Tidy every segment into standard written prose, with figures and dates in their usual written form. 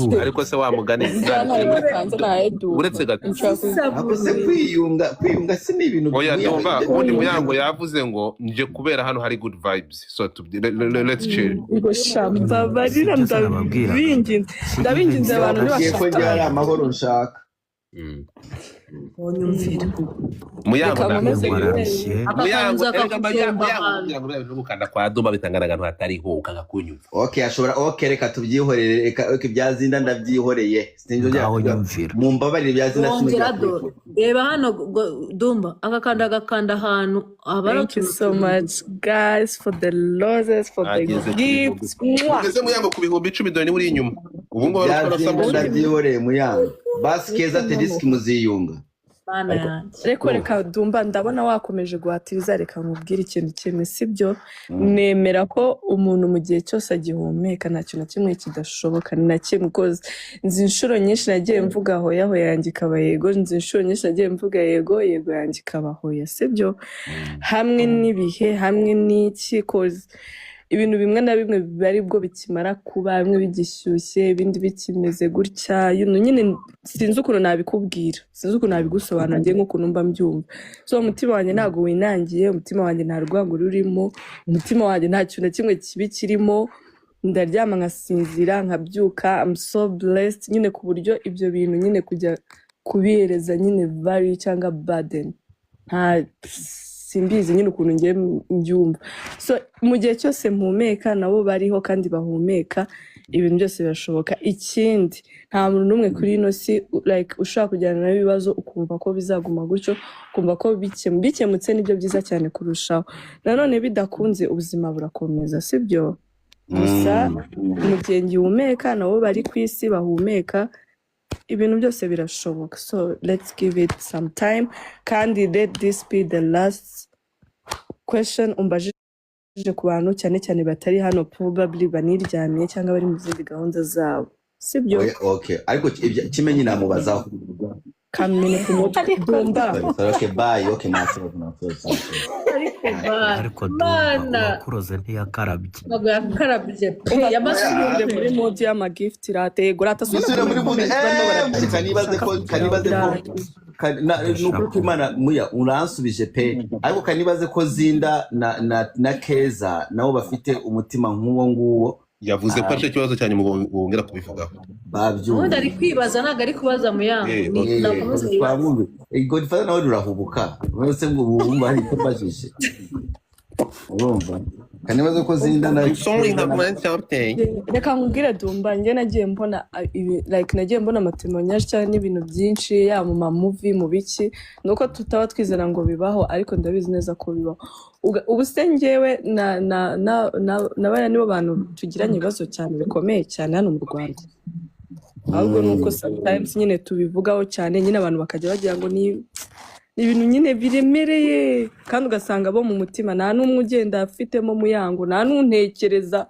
Duwe. Ariko se wa mugani Zana mukanze nawe Dumba. Uretse gato. Nshobora Ako se kwiyunga si ni ibintu Oya. Muyango Ndumva ibyo ubundi bintu. Muyango yavuze ngo nje kubera hano hari good vibes, so let's chill. Ngo sha, mbabarira. Sibyo se nababwiraga? Ndabinginze, ndabinginze, abantu Nabwiye ko ntibashaka. njye hari amahoro nshaka. Unyumvira. Muyango Reka nkomeze. Muyango arabishye. Aka kantu Muyango nzaka erega kujomba Muyango ahantu. kugira ngo biriya bintu gukanda kwa Dumba bitangana ahantu hatariho ukanga kunyumva. Okay, ashobora. Okay, reka tubyihorere. Reka, okay, byazinda ndabyihoreye, sinzongera Ngaho kuvuga. nyumvira. Mumbabarire, byazinda Wongera sinzongera dore kubivuga. Reba hano Dumba agakanda, agakanda ahantu aba ari Thank you utuntu so tubiri. much, guys, for the roses, for the Ageze ku bihumbi gifts. Mwah! Ugeze, Muyango, ku 10,000. Dore niba uri inyuma ubu ngubu wari utwara Byazinda samusi. ndabyihoreye. Muyango, basi Keza Terisky muziyunga. Mana yanjye! Ariko reka, Dumba, ndabona wakomeje guhatiriza. Reka nkubwire ikintu kimwe, sibyo? Nemera ko umuntu mu gihe cyose agihumeka nta kintu na kimwe kidashoboka, ni na kimwe, 'cause nzi inshuro nyinshi nagiye mvuga hoya, hoya yanjye ikaba yego. Nzi inshuro nyinshi nagiye mvuga yego, yego yanjye ikaba hoya, sibyo? Hamwe n'ibihe, hamwe n'iki, 'cause ibintu bimwe na bimwe biba ari bwo bikimara kuba, bimwe bigishyushye, ibindi bikimeze gutya, nyine sinzi ukuntu nabikubwira, sinzi ukuntu nabigusobanura njye nk'ukuntu mba mbyumva. So umutima wanjye ntabwo winangiye, umutima wanjye nta rwango rurimo, umutima wanjye nta kintu na kimwe kibi kirimo. Ndaryama nkasinzira, nkabyuka. I'm so blessed nyine, ku buryo ibyo bintu nyine kujya kubihereza nyine value cyangwa burden, nta, simbizi nyine ukuntu ngiye mbyumva. So mu gihe cyose mpumeka, nabo bariho kandi bahumeka, ibintu byose birashoboka. Ikindi, nta muntu n'umwe kuri ino si like ushobora kujyana nawe ibibazo ukumva ko bizaguma gutyo, ukumva ko bikemutse nibyo byiza cyane kurushaho. Nanone bidakunze, ubuzima burakomeza, sibyo? Gusa mu gihe ngihumeka, nabo bari ku isi bahumeka, ibintu byose birashoboka. So let's give it some time, kandi let this be the last question umbajije ku bantu, cyane cyane batari hano, probably baniryamiye cyangwa bari mu zindi gahunda zabo, sibyo? Oya, okay, ariko Kimenyi namubazaho. Kamene ku mutwe. Ariko Dumba. Sorry, sorry, okay, bye. Okay, nta kibazo, nta kibazo, nta kibazo. Ariko bye. Ariko Dumba, Mana! uwakuroze ntiyakarabye. Ntabwo yakarabye pe. Umva, Yamasubije muri mood y'amagift rate, yego rata. Dusubire muri mood. Kanibaze ko ni ukuri kw'Imana, muya uransubije pe. Ariko kanibaze ko Zinda na Keza nabo bafite umutima nk'uwo nguwo. Yavuze ko aricyo kibazo cyanyu wongera kubivugaho. Ubundi ari Babyumva. kwibaza, ntabwo ari kubaza Muyango. Eh, Ni okay. nakomeze yibaze. Twamwumve. Godfather nawe rurahubuka uretse ngo ubu wumva hari icyo mbajije, urumva kanibaze ko Zinda na I'm sorry, ntabwo nari something. Reka nkubwire, Dumba, njye nagiye mbona like nagiye mbona amatémoignages cyangwa n'ibintu byinshi, yaba mu mamovie, mu biki, nuko tutaba twizera ngo bibaho, ariko ndabizi neza ko bibaho. Ubu se njyewe na bariya nibo bantu tugiranye ibibazo cyane bikomeye cyane hano mu Rwanda. Ahubwo nuko sometimes nyine tubivugaho cyane nyine, abantu bakajya bagira ngo ni ibintu nyine biremereye, kandi ugasanga bo mu mutima nta n'umwe ugenda afitemo Muyango, nta n'untekereza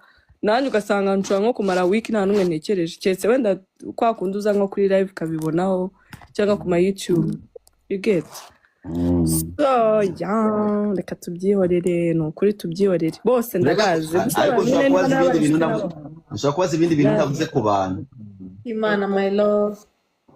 nanjye. Ugasanga nshobora nko kumara week nta n'umwe ntekereje, keretse wenda kwa kundi uza nko kuri live ukabibonaho cyangwa ku ma YouTube, you get? So yeah, reka tubyihorere, ni ukuri tubyihorere. Bose Reka ndabazi gusa. Ariko Abantu ushobora nyine kubaza niba ibindi bintu n'abari ushobora kubaza ibindi bintu ntavuze ku bantu. Imana, my love.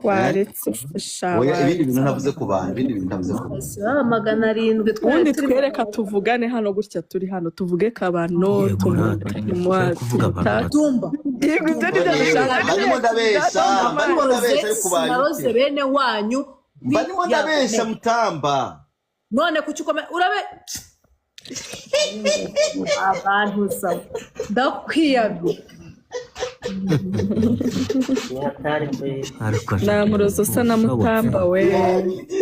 Waretse sha. Oya, ibindi bintu Waretse. ntavuze ku bantu, ibindi bintu ntavuze ku bantu. Baba 700 twari Ubundi turi twereka tuvugane hano gutya, turi hano tuvuge kabano. Yego rata, turi kuvuga abantu Dumba. Yego, ibyo nibyo Yewe, dushaka. mbarimo ndabesha, mbarimo ndabesha, ariko Naroze banyite bene wanyu. Mbarimo ndabesha, mutamba. None kuki ukome urabe abantu sawa? Ndakwiyamye. Ni hatari kweli. Ariko Nta murozi usa na Mutamba we.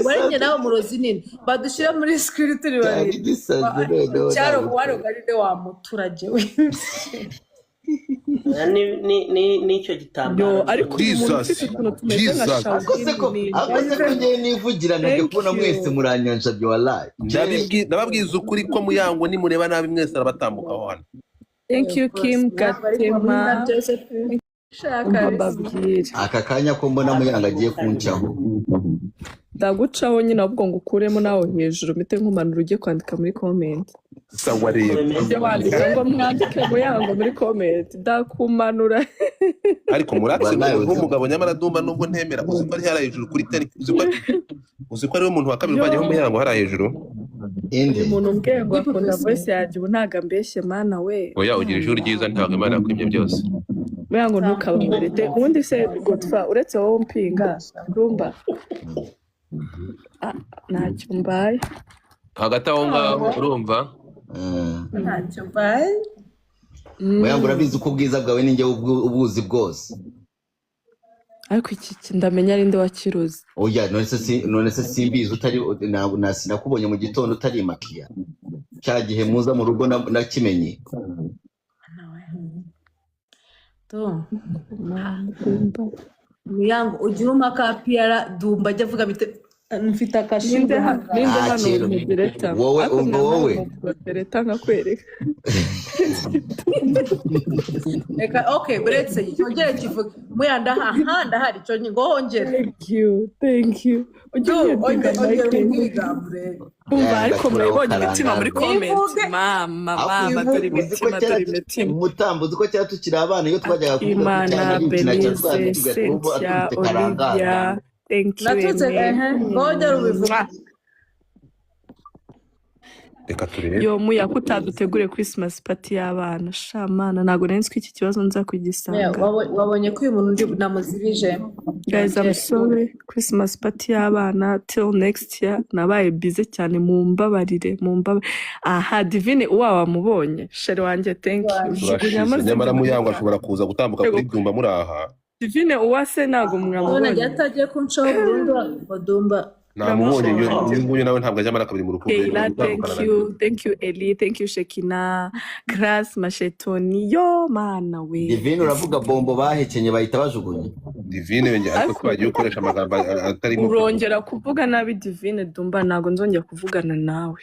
Wari njye nawe murozi nini badushyira muri screen turi Cyari babiri. gisaze noneho. Cyaro waroga ari wa muturage we. N'icyo gitambaro. Yo, ariko uyu muntu Jesus. ufite utuntu tumeze nka Jesus. Ako se ko shawini. Ako se ko ngewe nivugira najya Thank kubona you. mwese muranyanjabye, wallahi. Ndababwiza ukuri ko Muyango nimureba nabi mwese arabatambukaho hano. Thank you, Kim Gatema. Shaka. Umva mbabwire. Aka kanya ko mbona Muyango agiye kuncaho. Ndagucaho nyine ahubwo ngo ukuremo nawe hejuru mpite nkumanura ujye kwandika muri comment. Sawa rero. Ujye wandika ngo mwandike Muyango muri comment, ndakumanura. Ariko murakse Wallahi umuntu uzi w'umugabo nyamara Dumba nubwo ntemera, uzi ko ari hariya hejuru kuri 10, uzi ko ariwe muntu wa kabiri Yo, uvanyeho Muyango hariya hejuru. inde. Uyu muntu umbwiye ngo akunda voice yanjye ubu ntago ambeshye, mana we. Oya, ugira ijwi ryiza, ntabwo Imana yakwimye byose. Muyango ntukababarete. Ubundi se Godfa, uretse wowe umpinga Dumba, ah, ntacyo mbaye. Hagati aho ngaho urumva. Ntacyo mbaye. Muyango, urabizi ko ubwiza bwawe ni njye ubuzi bwose. Ariko iki ndamenya ari nde wakiruzi. Oya, none se simbizi utari na sinakubonye mu gitondo utari makiya cya gihe muza mu rugo nakimenye. Dumba. Muyango ujye umpa ka piyara Dumba ajya avuga bite mfite akashinge Ninde hano. ninde Nta hano kintu. umudireta? Wowe Ariko umva wowe. Umudireta nkakwereka. Reka okay, buretse cyongere kivuge Muya ndaha ndahari cyo ngo hongere. Thank you, thank you. Ujye Du unyandika ongera like. uvuge ijambo urebe. Umva, ariko Ndakuraho mwabonye imitima muri karangaza. comment. Ivuge. Mama, Ariko mama, dore uzi ko imitima, kera dore imitima. Mutambo, uzi ko kera tukiri abana iyo twajyaga kuvuga Imana, cyane gukina cya Benize, twaza tuvuga Cynthia, aturutse karangaza. Olivia, thank you, Natutse Aimee. ehe ngongere ubivuge. Mwah. Reka turebe. Yo Muya, ko utaduteguriye Christmas party y'abana? Sha mana, ntabwo nari nzi ko iki kibazo nza Muya, kugisanga. wabonye ko uyu muntu ndi namuzibije. Guys, I'm sorry. Christmas party y'abana till next year. Nabaye busy cyane, mumbabarire, mumbabarire. Aha, Divine uwa wamubonye. Chéri wanjye, thank you. Jugunya Turashize. amaze Nyamara Muyango ashobora kuza gutambuka kuri Dumba muri aha. Divine uwase ntabwo None mwamubonye. agiye atagiye kunshaho burundu ngo Dumba. Namubonye uyu Ndamubonye. uyu nguyu nawe ntabwo ajya amara kabiri mu rukundo. Keila, thank Gutandukana na you. Thank you, Eli. Thank you, Shekina. Grace, Mashetoni. Yo, mana we. Divine, uravuga bombo bahekenye bahita bajugunya. Divine wenge, ariko Ariko twagiye ukoresha amagambo atarimo. Urongera kuvuga nabi Divine Dumba, ntabwo nzongera kuvugana nawe.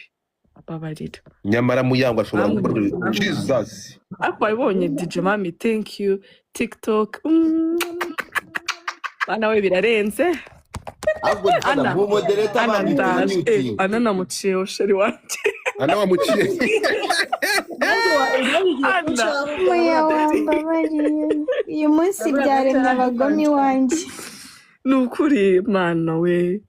Babarira. Nyamara Muyango ashobora Bamwe gukora Jesus. Ariko wabibonye DJ Mami, thank you. TikTok. Bana we, birarenze. Ahubwo Ana, mu moderator Ana bandi ndaje. muting. Ana namuciyeho chéri wanjye. Ana wamuciye. Nanjye ugiye Ana. kunshaho. Muya, wambabariye, uyu munsi byaremye abagome iwanjye. Ni ukuri mana we.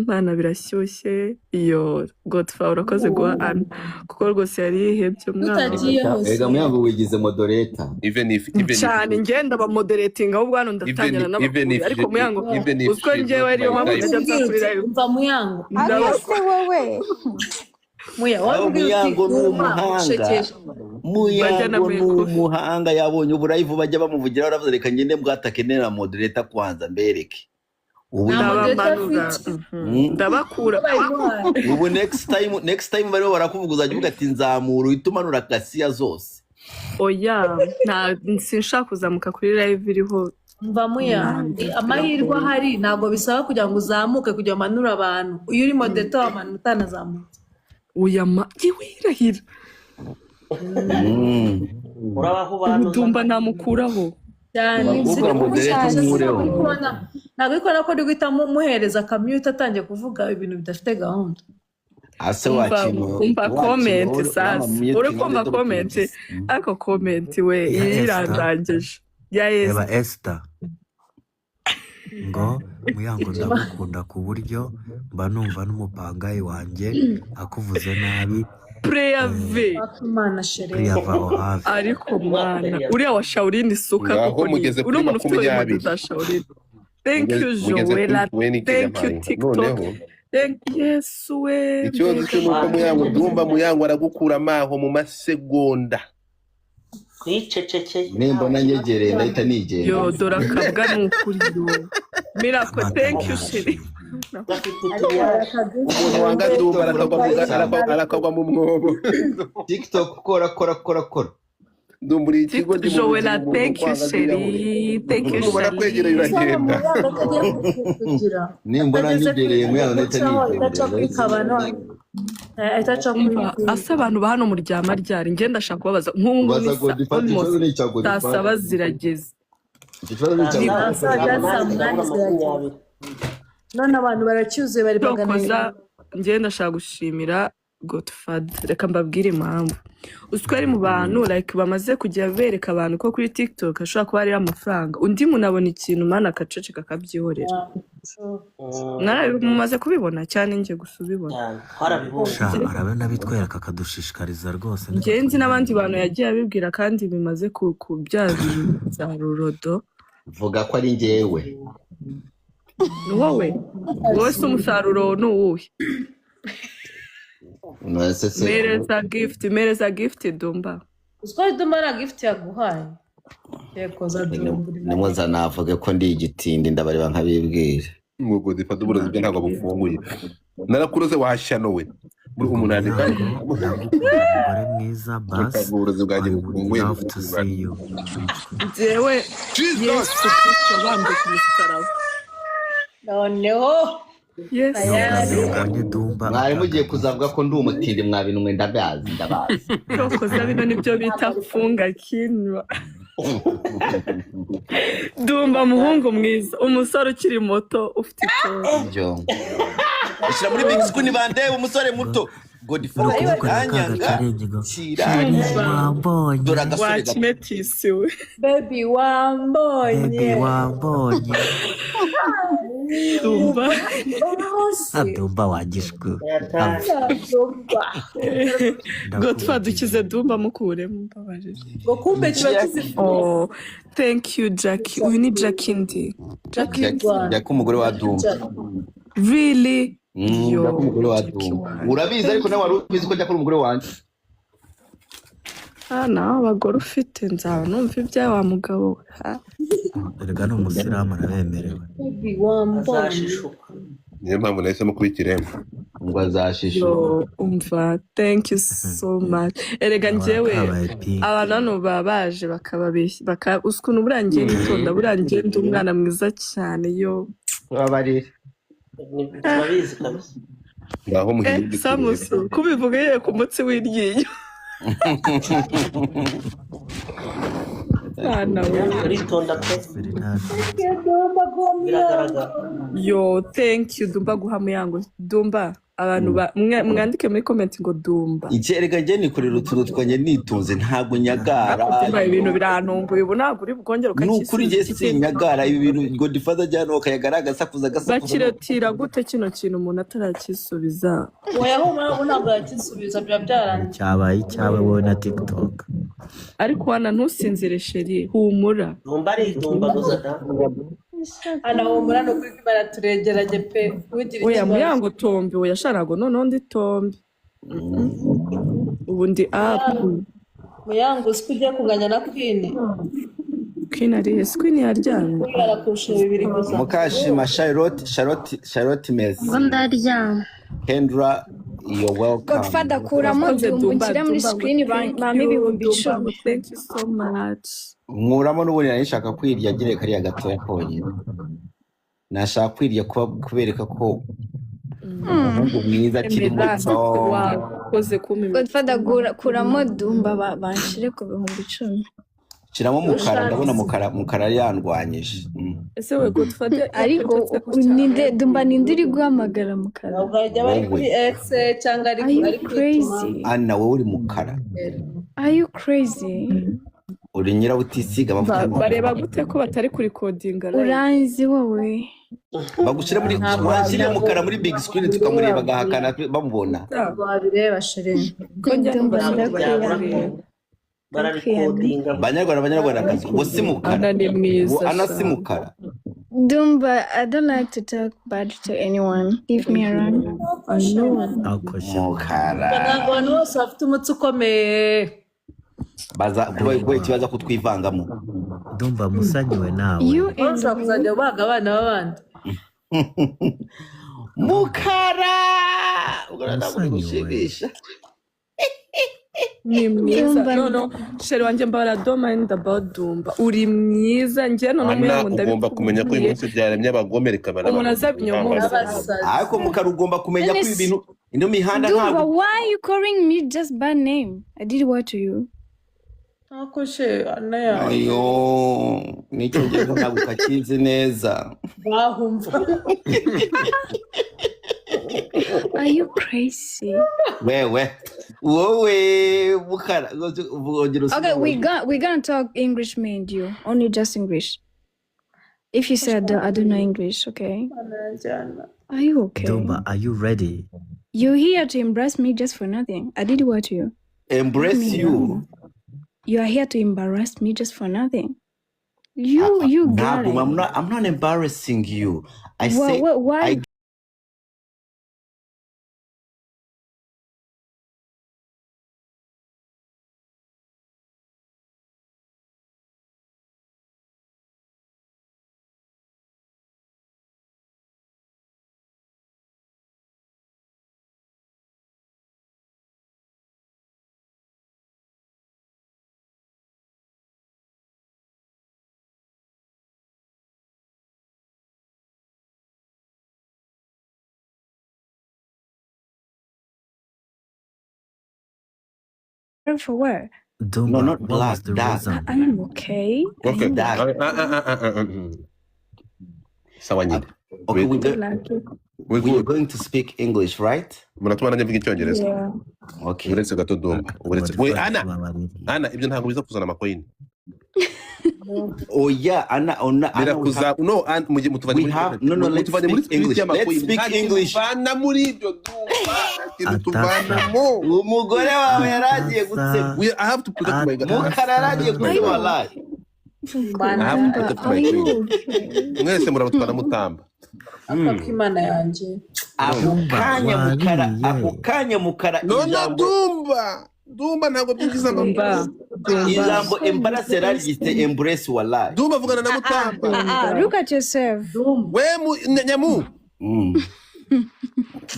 Mana birashyushye. Iyo Godfa, urakoze guha Ana kuko rwose yari yihebye umwana. Tutagiye hose. Erega Muyango wigize moderator. Even if Cyane, ngenda bamoderatinga ahubwo hano ndatangira even even n'abakuru if ariko Muyango even if uziko she's njyewe not ariyo my mpamvu type. ntajya nza Umbwira kuri uti live. umva Muyango. Ariko se wowe. Muya, Aho wambwira uti Muyango ni Dumba umuhanga. ushekeje. Bajya na Muyango ni Mekufi. umuhanga, yabonye uburayivu bajya bamuvugiraho aravuze reka ngende mbwatake nera moderator kwanza mbereke ubu. Nta moderator Ndabamanura. afite. Ndabakura. Bayimuhaye. Ubu next time barimo barakuvuga uzajya uvuga ati nzamura, uhita umanura kasiya zose. Oya, nta sinshaka kuzamuka kuri live iriho. Umva Muya, amahirwe ahari ntabwo bisaba kugira ngo uzamuke kugira ngo umanure abantu. Iyo uri moderator wamanura utanazamutse. Oya ma yewe, irahira. Urabahubanuza. Dumba namukuraho. Cyane. Abakobwa moderator nkureho. Ntabwo uri kubona ko ndi guhita muhereza akamute atangiye kuvuga ibintu bidafite gahunda. Ase Umva, wakintu umva comment sasa, uri kumva comment? Ariko comment we Ya iyi Esther. irandangije ya Reba Esther. Esther ngo Muyango ndagukunda ku buryo mba numva n'umupangayi wanjye akuvuze nabi. Prayer V. Imana chérie. Priya vaho hafi. Ariko mwana uriya wa Shaolin isuka Ngaho koko ni mugeze uri kuri umuntu ufite 20. inkweto za Shaolin. Thank you Mugeze kuri Joella. 20. Thank you Yampaye TikTok. Noneho Thank Yesu we. ikibazo Mbega. cyo nuko Muyango, Dumba, Muyango aragukura amaho mu masegonda. Twicecekeye. Nimbona nyegereye ndahita nigenda. Yo, dore akabwa ni ukuri yo Miracle. Amata Thank you yacu. chéri. Gafite utunyasha. Umuntu wanga Dumba arakagwa mu mwobo. TikTok, kora kora kora kora. Dumba uri ikigo ndi mu Joella, buzima, umuntu thank you ukwanga zirahure. chéri, thank you. Numara kwegereye Shali. uragenda. Nimbona nyegereye Muyango ndahita Ahita kuri nigendera. kabano, ahita aca kuri Umva, ase abantu ba hano muryama ryari? Njye ndashaka kubabaza nk'ubu ngubu Baza ni Godfather, almost ikibazo ni icya saa Godfather. 7 zirageze. Icyo kibazo ni icya Saa Godfather. 7 Saa 8 saa zirabura 8 zirageze. 20. None abantu baracyuzuye, bari 200. Cyokoza njyewe ndashaka gushimira Godfather. Reka mbabwire impamvu. Uzi ko ari mu bantu like bamaze kujya bereka abantu ko kuri TikTok hashobora kuba hariho amafaranga, undi muntu abona ikintu, mana, akaceceka akabyihorera. Mumaze kubibona cyane, njye gusa ubibona? Cyane, twarabibonye. Sha, arabona bitwereka, akadushishikariza rwose, nitwe Njyewe nzi n'abandi twinanira. bantu yagiye abibwira kandi bimaze kubyaza umusaruro do. Vuga ko ari njyewe. Ni wowe, wowe se umusaruro ni uwuhe? None se Mereza gift, mereza gift, Dumba. Uzi ko Dumba nta gift yaguhaye? Yego za Dumba. Nimuza navuge ko ndi igitindi, ndabareba nkabibwira. Ngo Godfather, uburozi bwe ntabwo bufunguye. Narakuroze wahashyano we muri Ubwo umunani. Muyango, ndagukunda, umugore mwiza basi. Ntabwo uburozi bwanjye I would bufunguye. love to see you. Njyewe Jesus. Yesu Kristo wabambwe ku musaraba. Noneho Yesu. Ni ubwa tayari. mbere mbonye Dumba Mwari atanga mugiye gift. Kuzavuga ko ndi umutindi, mwabinwe, ndabazi, ndabazi. Cyokoza bino nibyo bita funga kinywa. Dumba, muhungu mwiza, umusore ukiri muto ufite itoto. Ibyo ushyira muri big screen, bandebe umusore muto. Ni Godfather ukuvuga na ka kiranyanga. gachallenge ngo Kiranyanga. chéri wambonye. Dore agasore gato. Wakimetisi we. Baby wambonye. Baby wambonye. Dumba. Ah, Dumba wagishwe. Dumba. Godfather, ukize Dumba, mukuremo, mbabarira. Ngo kumbe kiba kizifunze. Oh, thank you, Jackie. Uyu ni Jackie ndi Jackie. Jackie. Jya ko umugore wa Dumba. Really? Jya ko Yo. umugore wa Jackie Dumba. wanjye. Urabizi, ariko nawe wari ubizi ko njya kuri umugore wanjye. Ah, nawe abagore ufite, nzaba numva ibyawe wa mugabo we. Ha. Erega ni umusilamu, arabemerewe. Baby wambonye. Azashishuka. Niyo mpamvu nahisemo kuba ikiremba. Ngo azashishuka. Yo, umva, thank you so much. Erega Nawe njyewe kabaye pink. Abantu hano baba baje bakababeshya, baka uzi ukuntu buriya ngiye nitonda, buriya ngiye ndi umwana mwiza cyane yo. Babarire. Turabizi kabisa. Ngaho Eh, muhindukire. Samusu, kubivuga yewe ku mutsi w'iryinyo. Mwana we. Uritonda pe. Dumba guha. Biragaragara. Yo, thank you, Dumba guha Muyango. Dumba, abantu mwandike muri comment ngo Dumba. Iki erega njye nikorera utuntu twanjye nitunze, ntabwo nyagara. Ariko Dumba, ibintu birantunguye, ubu ntabwo uri bwongere Ni ukuri njye ukakisubiza. sinyagara ibi bintu. Godfather ajya hano akayagara, agasakuza, agasakuza. Bakiratira gute kino kintu umuntu atarakisubiza? Oya, humura, ubu ntabwo yakisubiza, biba byarangiye. Cyabaye icyawe wowe na TikTok. Ariko wana, ntusinzire chérie, humura. Dumba aridumbaguza da. Ana, humura, ni ukuri kw'Imana turegeranye pe, ntugire Oya. ikibazo. Muyango tombi, oya sha, ntabwo noneho ndi tombi, ubu ndi up. Muyango, uzi ko ugiye kunganya na Queen? Queen ari he? Queen yaryamye. Queen arakurusha bibiri gusa. Mukashima Charlotte, Charlotte, Charlotte Messi. Ngo ndaryama. Kendra, you're welcome. Godfather, kuramo Urakoze. Dumba, Dumba, unshyire muri Dumba ngo screen, thank bampe you ibihumbi Dumba icumi ngo thank you so much. Nkuramo n'ubundi nari nshaka kwirya agire kariya gatoya konyine, nashaka kwirya kuba kubereka ko umuhungu mwiza akiri Emera muto. wakoze kumpa Godfather, imitima. Kuramo Dumba, banshire ku 10,000. Shyiramo Mukara, ndabona Ushatse Mukara, Mukara yandwanyije. Ese we Godfather Ariko yacecetse gutya? ninde Dumba, ninde uri guhamagara Mukara? Ntabwo yajya aba ari Wowe. kuri X cyangwa ari Are you ari kwituma. crazy? Ana, wowe uri Mukara. Are you crazy? Uri nyirabutisiga amavuta y'amavuta. Bareba gute ko batari kurikodinga live? Uranzi wowe. Bagushyira muri Ntabwo wanshyiriye ntabwo Mukara muri big screen, tukamureba agahakana bamubona. Ntabwo wabireba chérie. Ko njya Dumba, numva Ntabwo byabura ndakwiyamye. ko bararikodinga. Banyarwanda, banyarwandakazi, uwo si Mukara? Ana ni Uwo mwiza Ana si sha. Mukara? Dumba, I don't like to talk bad to anyone. Leave me alone. I know. Akoshya. Mukara. Ntabwo abantu bose bafite umutsi ukomeye. Baza kuba Dumba ikibazo kutwivangamo. Dumba musanyiwe nawe. You Wowe and ushobora who? kuzajya ubaga abana b'abandi. Mukara, ubwo ntabwo Musanyiwe. gushimisha. Ni mwiza. Dumba. No, chéri wanjye, mbara, don't mind about Dumba, uri mwiza. Njye noneho Ana, Muyango, ugomba kumenya ko uyu ndabikubwiye, munsi byaremye abagome, rikaba umuntu n'abantu azabinyomoza. N'abasazi. Ariko Mukara, ugomba kumenya ko None ibi bintu, ino mihanda Dumba, ntabwo why are you calling me just bad name? I did what to you? Ntako she Ana yawe. Ayo, n'icyongereza ntabwo ukakizi neza. Bahumva. Are you crazy? Wewe wowe Mukara, ongera Okay, usubire. we gonna talk English, me and you. Only just English. If you said I don't know English, okay? Ana yanjye Ana. Are you okay? Dumba, are you ready? You here to embrace me just for nothing. I did what to you? Embrace Me. you. You are here to embarrass me just for nothing. You got Ntabwo, it. I'm not embarrassing you. I say Why I for what? No, Dumba, not what black, was the dark. reason? I'm okay. I Okay. am Dark. Ah, ah, ah, ah, ah, Sawa nyine. Okay, We, we like it. we we are good. going to speak English, right? Muratuma nanjye mvuga icyongereza. Yeah. Okay. Uretse gato Dumba. Uretse. We Godfather, Ana, tubabarire. Ana ibyo ntabwo biza kuzana amakoini. Oh yeah, Anna, Anna, Anna, we Birakuza have, no Ana, mujye mutuvanye we muri have, no, no, let's mutuvanye muri speak spirit English. Let's y'amakoini. speak Nta kintu English. tuvana muri ibyo Dumba. Nta kintu Atasa, tuvanamo. Umugore wawe yaragiye atasa, gutsema. I have to protect my Mukara yaragiye atasa. Are gutsema you wallahi. I have to Dumba, protect are my you queen. okay? Mwese murabutwara mutamba. Aka k'Imana yanjye. Ako Dumba, kanya Mukara, ako wariye. kanya Mukara, No, no, ijambo Dumba. Dumba ntabwo byinjiza Dumba, amakoini. Dumba, ijambo So embarrass yararigite disgusting. embrace wallahi. Dumba vugana na Ah ah Mutamba. ah ah. Dumba. Look at yourself. Dumba. We mu nyamu.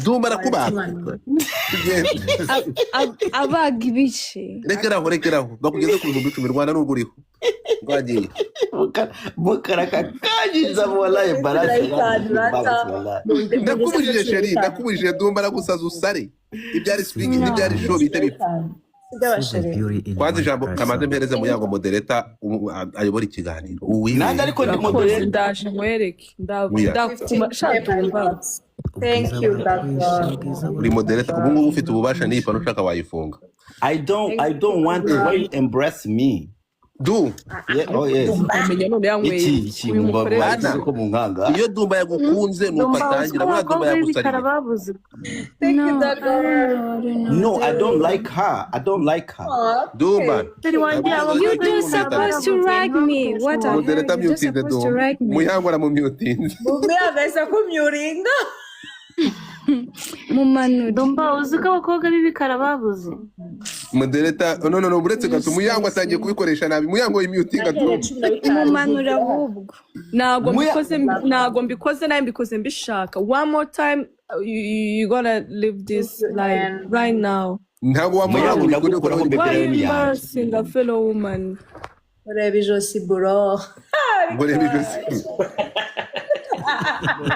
Dumba arakubaga. Imana. Tugende. Abaga ibice. Rekeraho, rekeraho. Bakugeze ku 10,000 Rwanda n'urwo uriho. Rwagiye. Mukara, Mukara akakanya ijambo wallahi embarrass yararigite embarrass wallahi. Ndakubujije sheri, ndakubujije Dumba aragusaza usare. Ibyari speak No. n'ibyari show bihite bipfa. See the beauty in Kwanza one ijambo kamanze person. mpereze Muyango moderator ayobora ikiganiro. Nanjye Uwiwe. ariko ndi Urakoze, moderator. ndaje nkwereke. Muya. Ndakuma sha Dumba. Thank Ubwiza you, burakwishe, Dada. ubwiza Uri moderator ubu ngubu ufite ububasha n'iyi pano ushaka wayifunga. I don't want why you embrace me. Du, Yeah, oh yes. Amenya none yanyweye Iki iki iki uyu mukorera mwagize Ana, ko munkanga. iyo Dumba yagukunze nuko Dumba uzi ko atangira, buriya Dumba abakobwa b'ibikara yagusariye. babuze. Thank you, No, I Dada. don't know. I don't know. No, I don't like her. I don't like her. Aw, Dumba. okay. Dore wanjye Ntabwo abakobwa You uzajya do b'ibikara supposed to barabuze like me. What the hell? Moderator You just mutinze supposed to Dumba. like me. Muyango aramutinze. Mumbe agahise kumyuringa. Mumanure. Dumba uzi ko abakobwa b'ibikara babuze. Moderator no no no uretse gato Muyango atangiye kubikoresha nabi. Muyango yimutinga Nahereye Dumba. 15 Mumanure ahubwo. Ntabwo Muya mbikoze, ntabwo mbikoze nawe mbikoze mbishaka. One more time you gonna leave this live right now. Ntabwo Muyango wamuhango ndagukuraho Why you bebereyo yanjye. embarrassing a fellow woman? Ureba ijosi bro. Ngo reba ijosi.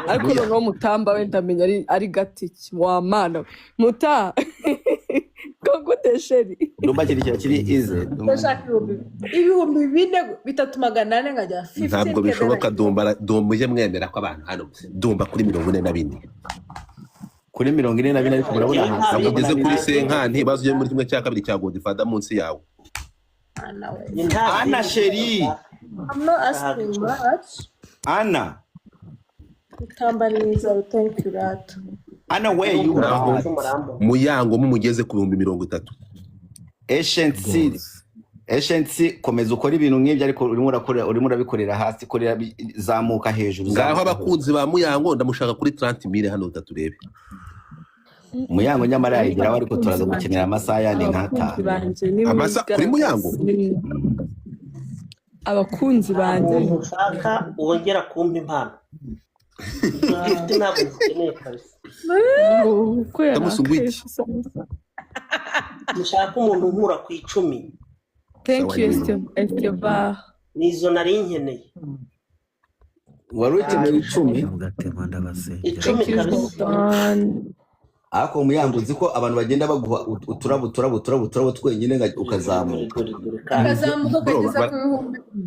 Ariko Muya. noneho Mutamba we ndamenya ari gatiki wa mana we. Muta ko gute sheri? Dumba kiri kiri kiri easy. Ndashaka 4,300 nkajya Ntabwo 15K. bishoboka Dumba, Dumba ujye mwemera ko abantu hano Dumba kuri 44. Kuri 44 ariko murabona hasi Ntabwo ndabona ugeze kuri biri. senkanti baza ujye muri 1/2 cya Godfather munsi yawe. Ana we. Njye nta Anna bindi Sheri, I'm not asking much. Anna, Utamba neza, thank you, Rata. Anna where you Ntabwo at? Muyango mumugeze ku 30,000. Ancient C, Rwose. Ancient C, komeza ukora ibintu nk'ibyo ariko urimo urakora urimo urabikorera hasi, korera zamuka hejuru, Ngaho zamuka hejuru. abakunzi ba Muyango ndamushaka kuri 30,000 hano turebe. Muyango nyamara Ariko yayigeraho ariko abakunzi turaza banjye, gukenera amasaha yandi abakunzi nk'atanu. banjye Amasa kuri Muyango. nimwigaragaze. Abakunzi Nta banjye muntu ushaka wongera kumpa impano. Izo gift ntabwo zikeneye kabisa. uko Ndamusugu yarakaye iki? gusa. Mushaka umuntu unkura ku 10. Thank Sawa you nyine. Esteva. Nizo nari nkeneye. Wari ukeneye 10? Mugatema ndabasengera. 10 Thank you kabisa. Jordan. Ariko Muyango, uzi ko abantu bagenda baguha uturabo, uturabo, uturabo, uturabo twenyine, ukazamuka. Dore, dore, dore kandi. Ukazamuka Bro, ukageza ku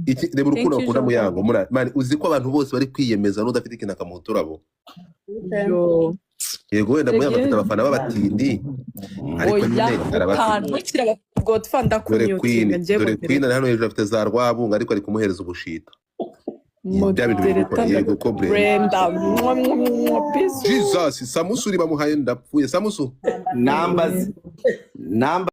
1000. Reba urukundo Thank you, bakunda Jean. Muyango. Man, uzi ko abantu bose bari kwiyemeza, n'udafite ikintu akamuha uturabo. Yo. Yego, wenda Muyango afite Tegere. abafana b'abatindi, ariko Oya, nyine arabafite. utantwikira Godfa, Dore ndakumyutinga Queen, njye. dore Queen ari hano hejuru, afite za rwabunga, ariko ari kumuhereza ubushita. Bya bintu biri gukora. Modereta. Yego ko Brenda. Brenda, mwa, mwa, mwa, bisous. Jesus, Samusuri bamuhaye, ndapfuye Samusu. Namba namba.